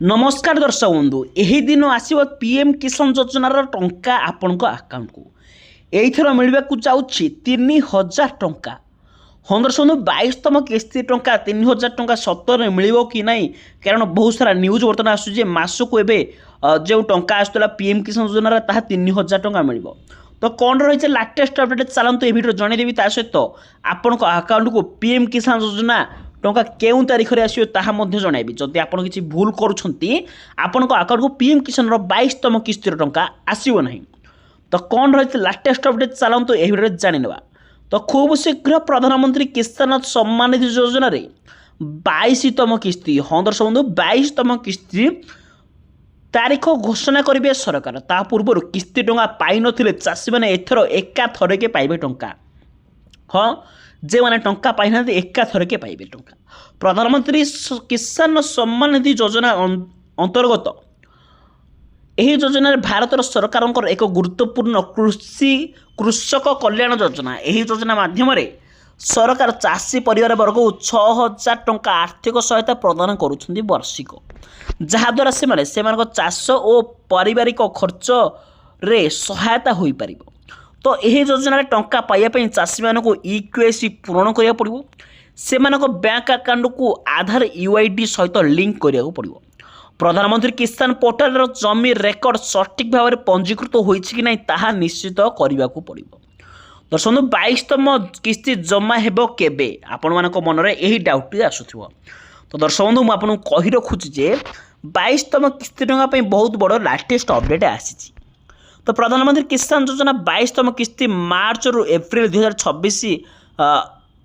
ନମସ୍କାର ଦର୍ଶକ ବନ୍ଧୁ, ଏହି ଦିନ ଆସିବ ପିଏମ୍ କିଷାନ ଯୋଜନାର ଟଙ୍କା ଆପଣଙ୍କ ଆକାଉଣ୍ଟକୁ। ଏଇଥର ମିଳିବାକୁ ଯାଉଛି 3000 ଟଙ୍କା। ହଁ ଦର୍ଶକ ବନ୍ଧୁ, 22ତମ କିସ୍ତି ଟଙ୍କା 3000 ଟଙ୍କା ସତରେ ମିଳିବ କି ନାହିଁ? କାରଣ ବହୁତ ସାରା ନ୍ୟୁଜ୍ ବର୍ତ୍ତମାନ ଆସୁଛି ଯେ ମାସକୁ ଏବେ ଯେଉଁ ଟଙ୍କା ଆସୁଥିଲା ପିଏମ୍ କିଷାନ ଯୋଜନାର, ତାହା 3000 ଟଙ୍କା ମିଳିବ। ତ କ'ଣ ରହିଛି ଲାଟେଷ୍ଟ ଅପଡେଟ୍, ଚାଲନ୍ତୁ ଏ ଭିଡ଼ିଓ ଜଣାଇଦେବି। ତା ସହିତ ଆପଣଙ୍କ ଆକାଉଣ୍ଟକୁ ପିଏମ୍ କିଷାନ ଯୋଜନା ଟଙ୍କା କେଉଁ ତାରିଖରେ ଆସିବ, ତାହା ମଧ୍ୟ ଜଣାଇବି। ଯଦି ଆପଣ କିଛି ଭୁଲ କରୁଛନ୍ତି, ଆପଣଙ୍କ ଆକାଉଣ୍ଟକୁ ପିଏମ୍ କିଷାନର 22ତମ କିସ୍ତିର ଟଙ୍କା ଆସିବ ନାହିଁ। ତ କ'ଣ ରହିଛି ଲାଟେଷ୍ଟ ଅପଡେଟ୍, ଚାଲନ୍ତୁ ଏହି ଭିଡ଼ିଓରେ ଜାଣିନେବା। ତ ଖୁବ୍ ଶୀଘ୍ର ପ୍ରଧାନମନ୍ତ୍ରୀ କିଷାନ ସମ୍ମାନ ନିଧି ଯୋଜନାରେ 22ତମ କିସ୍ତି, ହଁ ଦର୍ଶକ ବନ୍ଧୁ, 22ତମ କିସ୍ତି ତାରିଖ ଘୋଷଣା କରିବେ ସରକାର। ତା ପୂର୍ବରୁ କିସ୍ତି ଟଙ୍କା ପାଇନଥିଲେ ଚାଷୀମାନେ ଏଥର ଏକାଥରକେ ପାଇବେ ଟଙ୍କା। ହଁ, ଯେଉଁମାନେ ଟଙ୍କା ପାଇନାହାନ୍ତି, ଏକାଥରକେ ପାଇବେ ଟଙ୍କା। ପ୍ରଧାନମନ୍ତ୍ରୀ କିଷାନ ସମ୍ମାନ ନିଧି ଯୋଜନା ଅନ୍ତର୍ଗତ ଏହି ଯୋଜନାରେ ଭାରତର ସରକାରଙ୍କର ଏକ ଗୁରୁତ୍ୱପୂର୍ଣ୍ଣ କୃଷି କୃଷକ କଲ୍ୟାଣ ଯୋଜନା। ଏହି ଯୋଜନା ମାଧ୍ୟମରେ ସରକାର ଚାଷୀ ପରିବାର ବର୍ଗକୁ 6000 ଟଙ୍କା ଆର୍ଥିକ ସହାୟତା ପ୍ରଦାନ କରୁଛନ୍ତି ବାର୍ଷିକ, ଯାହାଦ୍ୱାରା ସେମାନେ ସେମାନଙ୍କ ଚାଷ ଓ ପାରିବାରିକ ଖର୍ଚ୍ଚରେ ସହାୟତା ହୋଇପାରିବ। ତ ଏହି ଯୋଜନାରେ ଟଙ୍କା ପାଇବା ପାଇଁ ଚାଷୀମାନଙ୍କୁ ଇ କେୱାଇସି ପୂରଣ କରିବାକୁ ପଡ଼ିବ। ସେମାନଙ୍କ ବ୍ୟାଙ୍କ ଆକାଉଣ୍ଟକୁ ଆଧାର ୟୁଆଇଡି ସହିତ ଲିଙ୍କ କରିବାକୁ ପଡ଼ିବ। ପ୍ରଧାନମନ୍ତ୍ରୀ କିଷାନ ପୋର୍ଟାଲର ଜମି ରେକର୍ଡ ସଠିକ୍ ଭାବରେ ପଞ୍ଜୀକୃତ ହୋଇଛି କି ନାହିଁ, ତାହା ନିଶ୍ଚିତ କରିବାକୁ ପଡ଼ିବ। ଦର୍ଶକ, 22ତମ କିସ୍ତି ଜମା ହେବ କେବେ? ଆପଣମାନଙ୍କ ମନରେ ଏହି ଡାଉଟଟି ଆସୁଥିବ। ତ ଦର୍ଶକ ବନ୍ଧୁ, ମୁଁ ଆପଣଙ୍କୁ କହି ରଖୁଛି ଯେ 22ତମ କିସ୍ତି ଟଙ୍କା ପାଇଁ ବହୁତ ବଡ଼ ଲାଟେଷ୍ଟ ଅପଡେଟ୍ ଆସିଛି। ତ ପ୍ରଧାନମନ୍ତ୍ରୀ କିଷାନ ଯୋଜନା 22ତମ କିସ୍ତି ମାର୍ଚ୍ଚରୁ ଏପ୍ରିଲ 2026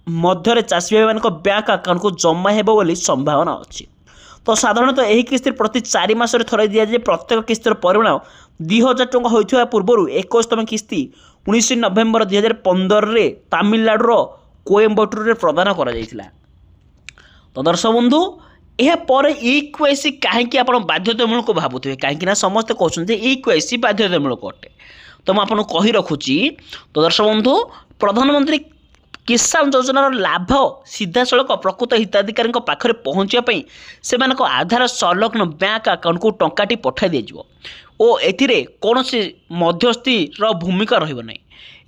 ମଧ୍ୟରେ ଚାଷୀ ଭାଇମାନଙ୍କ ବ୍ୟାଙ୍କ ଆକାଉଣ୍ଟକୁ ଜମା ହେବ ବୋଲି ସମ୍ଭାବନା ଅଛି। ତ ସାଧାରଣତଃ ଏହି କିସ୍ତି ପ୍ରତି 4 ମାସରେ ଥରେ ଦିଆଯାଏ। ପ୍ରତ୍ୟେକ କିସ୍ତିର ପରିମାଣ 2000 ଟଙ୍କା ହୋଇଥିବା ପୂର୍ବରୁ 21ତମ କିସ୍ତି 19 ନଭେମ୍ବର 2015ରେ ତାମିଲନାଡ଼ୁର କୋଏମ୍ବାଟୁରରେ ପ୍ରଦାନ କରାଯାଇଥିଲା। ତ ଦର୍ଶକ ବନ୍ଧୁ, ଏହାପରେ ଇ କେୱାଇସି କାହିଁକି ଆପଣ ବାଧ୍ୟତାମୂଳକ ଭାବୁଥିବେ? କାହିଁକି ନା ସମସ୍ତେ କହୁଛନ୍ତି ଯେ ଇ କେୱାଇସି ବାଧ୍ୟତାମୂଳକ ଅଟେ। ତ ମୁଁ ଆପଣଙ୍କୁ କହି ରଖୁଛି। ତ ଦର୍ଶକ ବନ୍ଧୁ, ପ୍ରଧାନମନ୍ତ୍ରୀ କିଷାନ ଯୋଜନାର ଲାଭ ସିଧାସଳଖ ପ୍ରକୃତ ହିତାଧିକାରୀଙ୍କ ପାଖରେ ପହଞ୍ଚିବା ପାଇଁ ସେମାନଙ୍କ ଆଧାର ସଂଲଗ୍ନ ବ୍ୟାଙ୍କ ଆକାଉଣ୍ଟକୁ ଟଙ୍କାଟି ପଠାଇ ଦିଆଯିବ ଓ ଏଥିରେ କୌଣସି ମଧ୍ୟସ୍ଥିର ଭୂମିକା ରହିବ ନାହିଁ।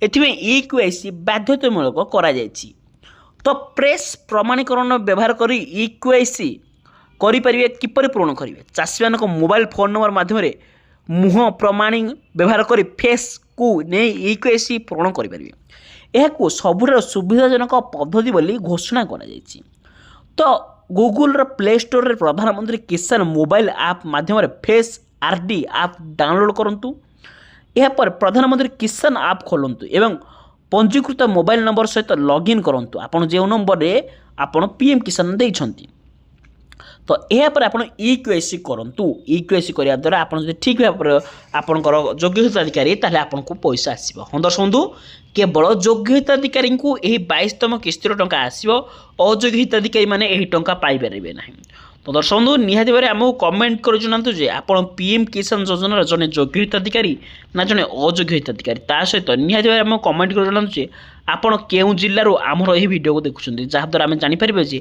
ଏଥିପାଇଁ ଇ କେୱାଇସି ବାଧ୍ୟତାମୂଳକ କରାଯାଇଛି। ତ ଫେସ୍ ପ୍ରମାଣୀକରଣ ବ୍ୟବହାର କରି ଇ କେୱାଇସି କରିପାରିବେ। କିପରି ପୂରଣ କରିବେ? ଚାଷୀମାନଙ୍କ ମୋବାଇଲ ଫୋନ୍ ନମ୍ବର ମାଧ୍ୟମରେ ମୁହଁ ପ୍ରମାଣୀ ବ୍ୟବହାର କରି ଫେସ୍କୁ ନେଇ ଇ କେୱାଇସି ପୂରଣ କରିପାରିବେ। ଏହାକୁ ସବୁଠାରୁ ସୁବିଧାଜନକ ପଦ୍ଧତି ବୋଲି ଘୋଷଣା କରାଯାଇଛି। ତ ଗୁଗୁଲର ପ୍ଲେ ଷ୍ଟୋରରେ ପ୍ରଧାନମନ୍ତ୍ରୀ କିଷାନ ମୋବାଇଲ ଆପ୍ ମାଧ୍ୟମରେ face R D app download କରନ୍ତୁ। ଏହାପରେ ପ୍ରଧାନମନ୍ତ୍ରୀ କିଷାନ ଆପ୍ ଖୋଲନ୍ତୁ ଏବଂ ପଞ୍ଜୀକୃତ ମୋବାଇଲ ନମ୍ବର ସହିତ ଲଗ୍ଇନ୍ କରନ୍ତୁ, ଆପଣ ଯେଉଁ ନମ୍ବରରେ ଆପଣ ପିଏମ୍ କିଷାନ ଦେଇଛନ୍ତି। ତ ଏହାପରେ ଆପଣ ଇ କେୱାଇସି କରନ୍ତୁ। ଇ କେୱାଇସି କରିବା ଦ୍ୱାରା ଆପଣ ଯଦି ଠିକ୍ ଭାବରେ ଆପଣଙ୍କର ଯୋଗ୍ୟ ହିତାଧିକାରୀ, ତାହେଲେ ଆପଣଙ୍କୁ ପଇସା ଆସିବ। ହଁ ଦର୍ଶକ ବନ୍ଧୁ, କେବଳ ଯୋଗ୍ୟ ହିତାଧିକାରୀଙ୍କୁ ଏହି 22ତମ କିସ୍ତିର ଟଙ୍କା ଆସିବ। ଅଯୋଗ୍ୟ ହିତାଧିକାରୀମାନେ ଏହି ଟଙ୍କା ପାଇପାରିବେ ନାହିଁ। ତ ଦର୍ଶକ ବନ୍ଧୁ, ନିହାତି ଭାବରେ ଆମକୁ କମେଣ୍ଟ କରି ଜଣାନ୍ତୁ ଯେ ଆପଣ ପିଏମ୍ କିଷାନ ଯୋଜନାର ଜଣେ ଯୋଗ୍ୟ ହିତାଧିକାରୀ ନା ଜଣେ ଅଯୋଗ୍ୟ ହିତାଧିକାରୀ। ତା ସହିତ ନିହାତି ଭାବରେ ଆମକୁ କମେଣ୍ଟ କରି ଜଣାନ୍ତୁ ଯେ ଆପଣ କେଉଁ ଜିଲ୍ଲାରୁ ଆମର ଏହି ଭିଡ଼ିଓକୁ ଦେଖୁଛନ୍ତି, ଯାହାଦ୍ୱାରା ଆମେ ଜାଣିପାରିବେ ଯେ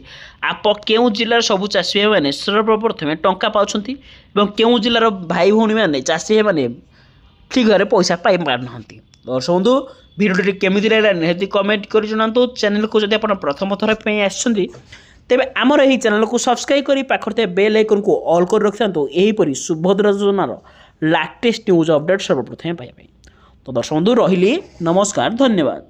ଆପଣ କେଉଁ ଜିଲ୍ଲାର ସବୁ ଚାଷୀ ଭାଇମାନେ ସର୍ବପ୍ରଥମେ ଟଙ୍କା ପାଉଛନ୍ତି ଏବଂ କେଉଁ ଜିଲ୍ଲାର ଭାଇ ଭଉଣୀମାନେ, ଚାଷୀ ଭାଇମାନେ ଠିକ୍ ଭାବରେ ପଇସା ପାଇପାରୁନାହାନ୍ତି। ଦର୍ଶକ ବନ୍ଧୁ, ଭିଡ଼ିଓଟି କେମିତି ଲାଗିଲା, ନିହାତି କମେଣ୍ଟ କରି ଜଣାନ୍ତୁ। ଚ୍ୟାନେଲକୁ ଯଦି ଆପଣ ପ୍ରଥମ ଥର ପାଇଁ ଆସିଛନ୍ତି, ତେବେ ଆମର ଏହି ଚ୍ୟାନେଲକୁ ସବସ୍କ୍ରାଇବ୍ କରି ପାଖରେ ଥିବା ବେଲ୍ ଆଇକନ୍କୁ ଅଲ୍ କରି ରଖିଥାନ୍ତୁ, ଏହିପରି ସୁଭଦ୍ରା ଯୋଜନାର ଲାଟେଷ୍ଟ ନ୍ୟୁଜ୍ ଅପଡ଼େଟ୍ ସର୍ବପ୍ରଥମେ ପାଇବା ପାଇଁ। ତ ଦର୍ଶକ ବନ୍ଧୁ, ରହିଲି, ନମସ୍କାର, ଧନ୍ୟବାଦ।